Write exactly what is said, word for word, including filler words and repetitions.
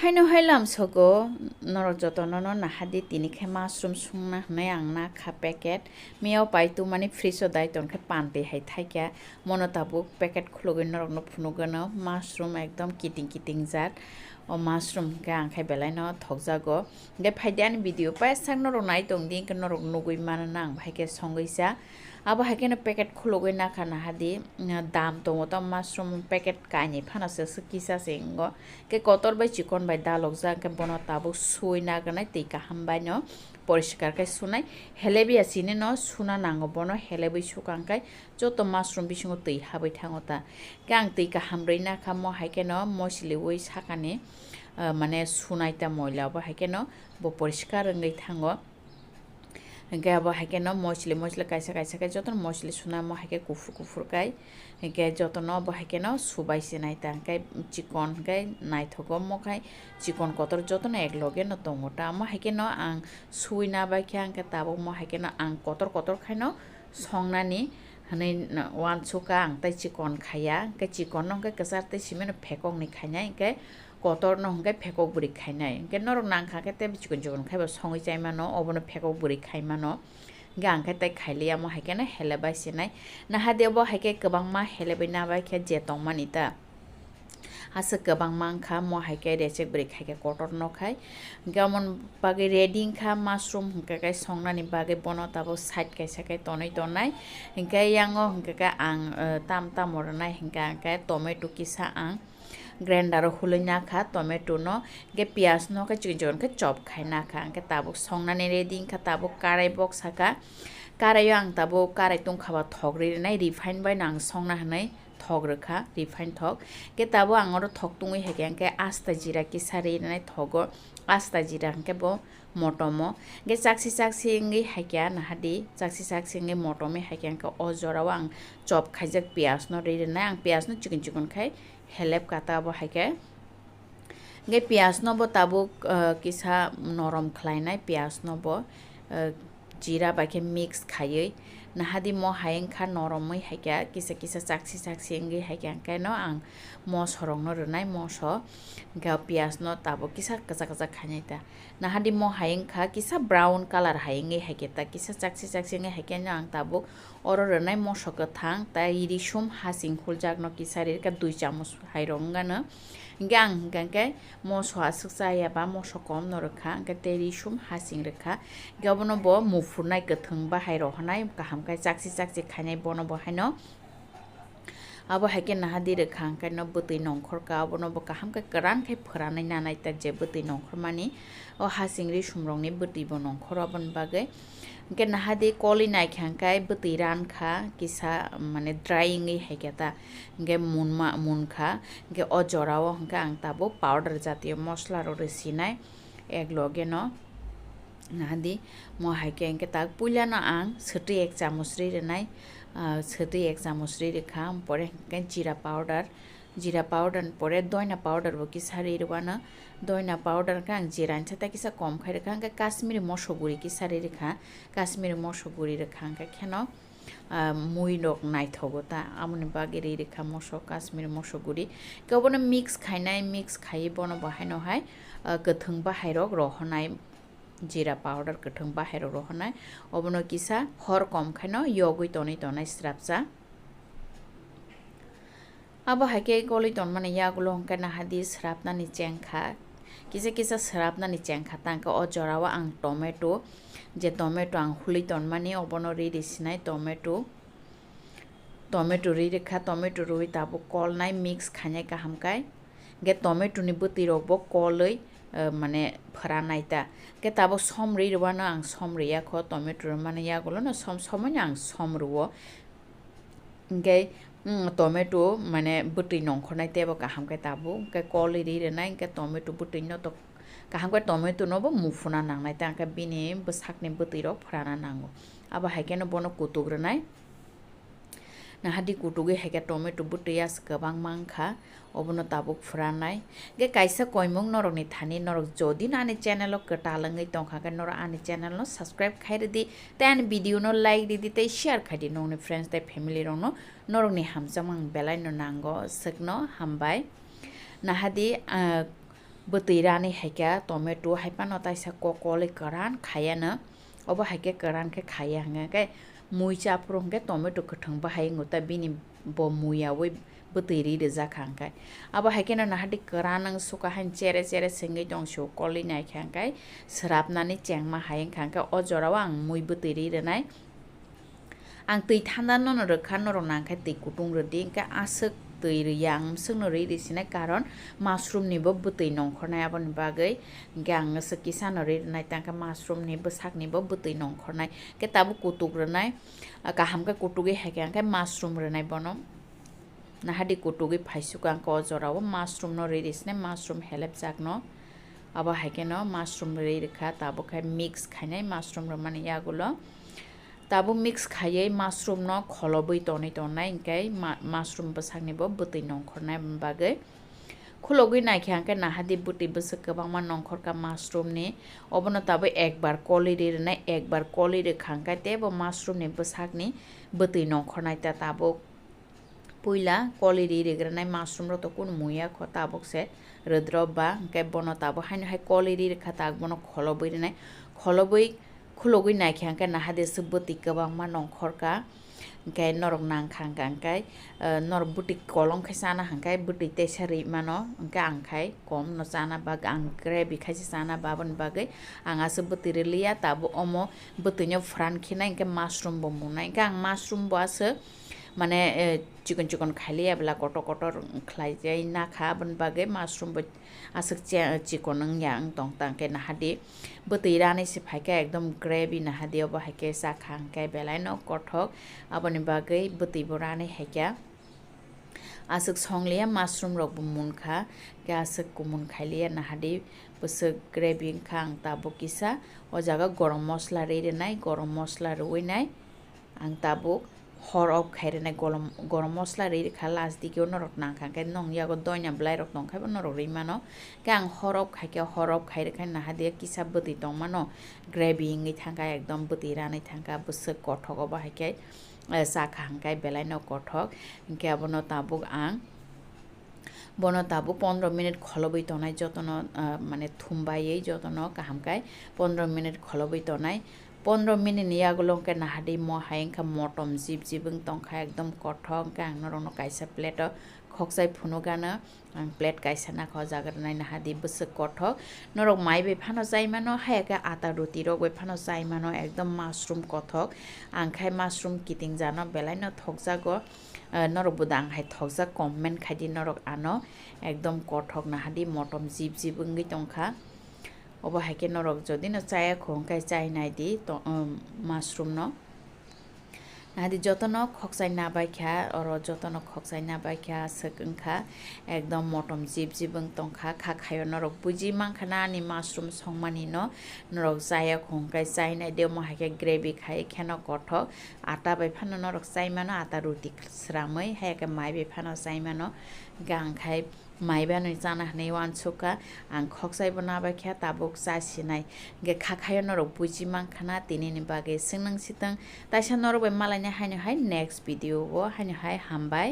Haino hai lamsogo norok jotono no nahadi tini khe mushroom sungna hwnwi ang nakha packet. Miyao pai tongmani fridge o dai tongkhe pantwi hai thaikha. Mono tabuk packet khulugwi norokno phunukgwno mushroom ekdom kiting kiting jat. O mushroom hwnkhe ang khe belai no thokjago. Hwnkhe phaidi ani video paisa norok nai tongdi, hwnkhe norok nugwi mano nang hai khe songwi cha. Abo hai kheno packet khulugwi nakha nahadi, mm, dam tongo ta mushroom packet kainwi phano se se kisa se wngo. Khe kotor bai chikon bai dalokjak, khe bono tabuk suwi nagwnai twi kaham bai no poriskar khe sunai. Helebiya sini no suna nango, bono helebwi sukang khe joto mushroom bisingo twi habwi thango ta. Khe ang twi kaham rwi nakha mo hai kheno mosiliwi sakani, ah, mane sunai ta moila bo hai kheno bo poriskar wngwi thango. Hwnkhe abo hai kheno mosli mosli kaisa kaisa khe jotono mosli suna mo hai khe kuphur kuphur kai. Hwnkhe jotono bo hai kheno subai se nai ta hwnkhe chikon hwnkhe naithogo mo khai chikon kotor jotono ek loge no tongo ta. Mo hai kheno ang suwi na bai khe hwnkhe tabuk mo hai kheno ang kotor kotor khaino songnani hwnwi uansukha ang tei chikon khaiya. Hwnkhe chikon no hwnkhe kwchar tei simi no phekokni khainai hwnkhe kotor no hwnkhe phekok bwrwi khainai. Hwnkhe norok nangkha khe tei chikon chikon khai bo songwi chai mano, obono phekok bwrwi khai mano. Hwnkhe ang khe tei khailiya mo hai kheno helebai se nai. Nahadi bo hai khe kwbangma helebwi nabai khe je tongmani ta. Aswk kwbangma wngkha mo hai khe rechek bwrwi khai khe kotor no khai. Hwnkhe omo bagwi ready wngkha mushroom hwnkhe khe songnani bagwi bono tabuk side kaisa khe tonwi tonai. Hwnkhe yango hwnkhe khe ang, eh, tam tamo rwnai hwnkhe ang khe tomato kisa ang grinder o hulwi nakha tomato no, hwnkhe piyaj no khe chikon chikon khe chop khai nakha, hwnkhe tabuk songnani ready wngkha. Tabuk karai bok saka, karai o ang tabuk karai tongkha ba thok ri rwnai, refine bai no ang songna hwnwi thok rwkha, refine thok. Hwnkhe tabuk ang oro thok tungwi hai khe hwnkhe asta jira kisa ri rwnai thogo, asta jira hwnkhe bo motomo. Hwnkhe chaksi chaksi wngwi hai khe nahadi, chaksi chaksi wngwi motomwi hai khe hwnkhe o jorao ang chop khaijak piyaj no ri rwnai, ang piyaj no chikon chikon khai helep kata bo hai khe. Hwnkhe piyaj no bo tabuk, ah, kisa norom khlainai piyaj no bo, ah, jira bai khe mix khaiwi. Nahadi mo hai wngkha noromwi hai khe kisa kisa chaksi chaksi wngwi hai khe hwnkhe no ang moso rok no rwnai moso. Hwnkhe o piyaj no tabuk kisa kwchak kwchak khainai ta. Nahadi mo hai wngkha kisa brown colour hai wngwi hai khe ta kisa chaksi chaksi wngwi hai khe no ang tabuk oro rwnai moso kwthang tei risum hasing huljak no kisa ri rwkha dui chamoch hai rok wngano. Hwnkhe ang hwnkha khe moso aswk chaya ba moso kom no rwkha hwnkhe tei risum hasing rwkha. Hwnkhe obono bo muphurnai kwthwng bahai rohornai kaham khe chaksi chaksi khainai bono bo haino. Abo hai khe nahadi rwkha hwnkhe no bwtwi nongkhor kha, abono bo kaham khe kwran khe phwranwi nanai ta je bwtwi nongkhormani. O hasing risum rokni bwtwi bo nongkhor aboni bagwi. Hwnkhe nahadi koli naikha hwnkhe bwtwi ran kha kisa mane dry wngwi hai khe ta. Hwnkhe munma, munkha. Hwnkhe o jorao hwnkhe ang tabuk powder jatiyo mosola rok rw sinai ek loge no. Nahadi mo hai khe hwnkhe tak puila no ang swtwi ek chamoch ri rwnai, ah, swtwi ek chamoch ri rwkha, pore hwnkhe jira powder, jira powder pore doina powder bo kisa ri rwano, doina powder hwnkhe ang jira ni sata kisa kom khai rwkha, hwnkhe Kashmiri moso guri kisa ri rwkha, Kashmiri moso guri rwkha hwnkhe kheno, ah, mui rok naithogo ta, amoni bagwi ri rwkha moso Kashmiri moso guri, hwnkhe obono mix khainai, mix khaiwi bono bo haino hai, ah, kwthwng bahai rok rohornai. Jira powder kwthwng bahai rok rohornai, obono kisa hor kom khaino yogwi tonwi tonai swrapsa. Abo hai khe goli tonmani yagulo hwnkhe nahadi swrapnani chengkha, kisa kisa swrapnani chengkha, tangkhe o jorao ang tomato, je tomato ang hului tonmani obono ri ri sinai tomato. Tomato ri rwkha, tomato rwi tabuk kolnai mix khainai kaham khe. Hwnkhe tomato ni bwtwi rok bo kolwi, eh, mane phwranai ta. Hwnkhe tabuk som ri rwano ang som rwya kho, tomato rwmani yagulo no som somoi no ang som rwo. Hwnkhe, mm, tomato mane bwtwi nongkhornai teibo kaham khe tabuk. Hwnkhe kolwi ri rwnai, hwnkhe tomato bwtwi no to kaham khe tomato no bo muphuna nangnai ta, hwnkhe bini bwsakni bwtwi rok phwrana nango. Abo hai kheno bono kutuk rwnai. Nahadi kutugwi hai khe tomato bwtwi aswk kwbangma wngkha, obono tabuk phwranai. Hwnkhe kaisa koimung norokni thani norok jodi no ani channel o kwtal wngwi tongkha khe norok ani channel no subscribe khai rwdi, tei ani video no like rwdi tei share khaidi nokni friends tei family rokno, norokni hamjakmung belai no nango swkno hambai. Nahadi, ah, Bwtwi rani hai khe tomato hai phano taisa kokolwi kwran khayano. Obo hai khe kwran khe khaya hwnkhe khe mui chaphuru hwnkhe tomato kwthwng bahai wngo ta bini bo muyawi bwtwi ri rijak kha hwnkhe. Abo hai kheno nahadi kwran wng suka hain chere chere sengwi tong sio kolwi nai kha hwnkhe swrapnani chengma hai wngkha hwnkhe o jorao ang mui bwtwi ri rwnai. Ang twi thanda nono rwkha, norok nangkhe twi kutung rwdi, hwnkhe aswk twi rwya ang mwswkno rwi rwsinai, karon mushroom ni bo bwtwi nongkhornai, aboni bagwi hwnkhe ang aswk kisano rwi rwnai, tangkhe mushroom ni bwsakni bo bwtwi nongkhornai, hwnkhe tabuk kutuk rwnai, ah, kaham khe kutugwi hai khe hwnkhe mushroom rwnai bono. Nahadi kutugwi phaisuk ang khe o jorao mushroom no rwi rwsinai, mushroom helepjakno. Abo hai kheno mushroom rwi rwkha, tabuk khe mix khainai mushroom rwmani yagulo. Tabuk mix khaiwi mushroom no kholobwi tonwi tongnai, hwnkhe ma-, mushroom bwsakni bo bwtwi nongkhornai bagwi. Khulogwi naikhe hwnkhe nahadi bwtwi bwswk kwbangma nongkhorkha mushroom ni. Obono tabuk ekbar kolwi ri rwnai, ekbar kolwi rwkha hwnkhe teibo mushroom ni bwsakni bwtwi nongkhornai ta tabuk. Puila kolwi ri rwgranai mushroom rok to kunu muya kho tabuk se rwdrop ba, hwnkhe bono tabuk haino hai kolwi ri rwkha, tabuk bono kholobwi rwnai, kholobwi khulogwi naikhe hwnkhe nahadi se bwtwi kwbangma nongkhorkha, hwnkhe norok nangkha hwnkhe, hwnkhe, eh, norok bwtwi kolom khe chana hwnkhe bwtwi teisa rwi mano, hwnkhe ang khai kom no chana bak ang gravy khaisa chana ba, aboni bagwi ang aswk bwtwi rwliya, tabuk omo bwtwino phuran khinai hwnkhe mushroom bo munai, hwnkhe ang mushroom bo aswk mane, eh, chikon chikon khailiya bwla kotor kotor khlaijai nakha, aboni bagwi mushroom bo aswk che-, chikon wngya wng tong tang khe nahadi bwtwi rani se phaikha ekdom gravy nahadi, obo hai khe chakha hwnkhe belai no kothok, aboni bagwi bwtwi bo rani haikha. Aswk songliya mushroom rok bo munkha, khe aswk kumun khailiya nahadi bwswk gravy wngkha ang tabuk kisa, o jaga gorom mosla rwi rwnai, gorom mosla rwi nai. Ang tabuk hor off khai rwnai, golom-, gorom mosla rwi rwkha last digi o norok nangkha hwnkhe nong yago doina bwlai rok tongkha bo norok rwi mano. Khe ang hor off khai khe hor off khai rwkha nahadi kisa bwtwi tongmano gravy wngwi thangkha ekdom bwtwi ranwi thangkha bwswk kothok obo hai khe, eh, chakha hwnkhe belai no kothok hwnkhe abono tabuk ang Bono tabuk pondro minute kholobwi tongnai, jotono, ah, mane thumbaiwi jotono kaham khai pondro minute kholobwi tongnai. Pondro minute ni yagulo hwnkhe nahadi mo hai wngkha motom jib jib wng tongkha, ekdom kothok wngkha. Ang norokno kaisa plate o khokchai phunukgano, ang plate kaisa nakha o jaga rwnai nahadi bwswk kothok. Norok mai bai phano chai mano, haya khe ata ruti rok bai phano chai mano, ekdom mushroom kothok. Ang khai mushroom kiting jano belai no thokjago. Ah, norok bo dang hai thokjak comment khai di norok ano ekdom kothok nahadi motom jib jib wngwi tongkha. Obo hai khe norok jodi no chaya kho hwnkhe chai nai di to, um, mushroom no. Nahadi jotono khokchai nabai kha, oro jotono khokchai nabai kha, swk wngkha ekdom motom jib jib wng tongkha. Kha khaio norok buji mankha na ani mushroom songmani no, norok chaya kho hwnkhe chai nai di, omo hai khe gravy khai kheno kothok. Ata bai phano norok chai mano, ata ruti sramwi, hai khe mai bai phano chai mano. Hwnkhe ang khai mai bai no chana hinwi uansukha, ang khokchai bo nabai kha, tabuk cha sinai. Hwnkhe kha khaio norok buji mankha na tini ni bagwi. Swngnang sitwng taisa norok bai malaina haino hai next video o, haino hai hambai.